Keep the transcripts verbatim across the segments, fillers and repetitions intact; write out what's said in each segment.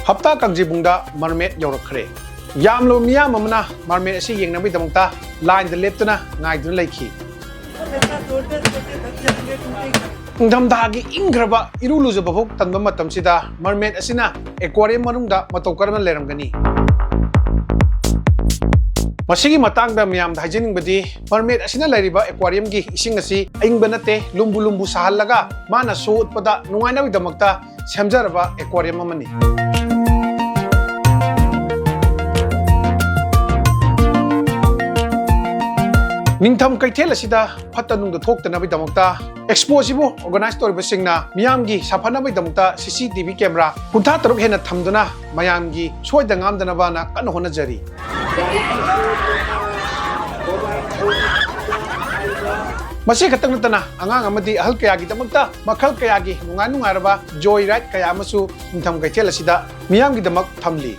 ꯍꯞꯇꯥ ꯀꯥꯡꯖꯩꯕꯨꯡꯗ mermaid ꯌꯧꯔꯛꯈ꯭ꯔꯦ꯫ ꯌꯥꯝꯂꯕ ꯃꯤꯌꯥꯝ ꯑꯃꯅ mermaid ꯑꯁꯤ ꯌꯦꯡꯅꯕꯒꯤꯗꯃꯛꯇ line ꯗ ꯂꯦꯞꯇꯨꯅ ꯉꯥꯏꯗꯨꯅ ꯂꯩꯈꯤ꯫ ꯅꯤꯡꯊꯝꯊꯥꯒꯤ ꯏꯪꯈ꯭ꯔꯕ ꯏꯔꯨ ꯂꯨꯖꯕ ꯐꯥꯎ ꯇꯟꯕ ꯃꯇꯝꯁꯤꯗ mermaid ꯑꯁꯤꯅ aquarium ꯃꯅꯨꯡꯗ ꯃꯇꯧ ꯀꯔꯝꯅ ꯂꯩꯔꯝꯒꯅꯤ? ꯃꯁꯤꯒꯤ ꯃꯇꯥꯡꯗ ꯃꯌꯥꯝꯗ ꯍꯥꯏꯖꯅꯤꯡꯕꯗꯤ, mermaid ꯑꯁꯤꯅ ꯂꯩꯔꯤꯕ aquarium ꯒꯤ ꯏꯁꯤꯡ ꯑꯁꯤ ꯑꯏꯪꯕ ꯅꯠꯇꯦ, ꯂꯨꯝꯕꯨ ꯂꯨꯝꯕꯨ ꯁꯥꯍꯜꯂꯒ ꯃꯥꯅ show ꯎꯠꯄꯗ ꯅꯨꯡꯉꯥꯏꯅꯕꯒꯤꯗꯃꯛꯇ ꯁꯦꯝꯖꯔꯕ aquarium ꯑꯃꯅꯤ꯫ ꯅꯤꯡꯊꯝ ꯀꯩꯊꯦꯜ ꯑꯁꯤꯗ ꯐꯠꯇ ꯅꯨꯡꯗ ꯊꯣꯛꯇꯅꯕꯒꯤꯗꯃꯛꯇ expo ꯑꯁꯤꯕꯨ organize ꯇꯧꯔꯤꯕꯁꯤꯡꯅ ꯃꯤꯌꯥꯝꯒꯤ ꯁꯥꯐꯅꯕꯒꯤꯗꯃꯛꯇ C C T V camera ꯀꯨꯟꯊ꯭ꯔꯥ ꯇꯔꯨꯛ ꯍꯦꯟꯅ ꯊꯝꯗꯨꯅ ꯃꯌꯥꯝꯒꯤ ꯁꯣꯏꯗ ꯉꯥꯝꯗꯅꯕꯅ ꯀꯟꯅ ꯍꯣꯠꯅꯖꯔꯤ꯫ ꯃꯁꯤ ꯈꯛꯇꯪ ꯅꯠꯇꯅ ꯑꯉꯥꯡ ꯑꯃꯗꯤ ꯑꯍꯜ ꯀꯌꯥꯒꯤꯗꯃꯛꯇ ꯃꯈꯜ ꯀꯌꯥꯒꯤ ꯅꯨꯡꯉꯥꯏ ꯅꯨꯡꯉꯥꯏꯔꯕ joy ride ꯀꯌꯥ ꯑꯃꯁꯨ ꯅꯤꯡꯊꯝ ꯀꯩꯊꯦꯜ ꯑꯁꯤꯗ ꯃꯤꯌꯥꯝꯒꯤꯗꯃꯛ ꯊꯝꯂꯤ꯫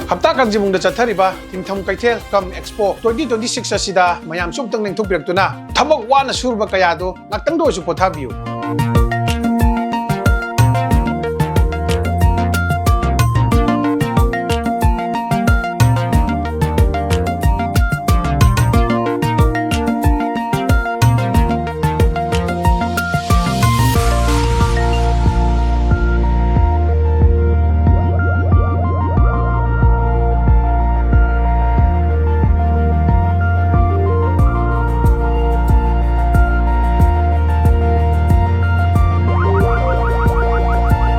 ꯍꯞꯇꯥ ꯀꯥꯡꯖꯩꯕꯨꯡꯗ ꯆꯠꯊꯔꯤꯕ ꯅꯤꯡꯊꯝ ꯀꯩꯊꯦꯜ cum expo twenty twenty six ꯑꯁꯤꯗ ꯃꯌꯥꯝꯁꯨ ꯑꯃꯨꯛꯇꯪ ꯂꯦꯡꯊꯣꯛꯄꯤꯔꯛꯇꯨꯅ ꯊꯕꯛ ꯋꯥꯅ ꯁꯨꯔꯕ ꯀꯌꯥꯗꯣ ꯉꯥꯛꯇꯪꯗ ꯑꯣꯏꯔꯁꯨ ꯄꯣꯊꯥꯕꯤꯌꯨ꯫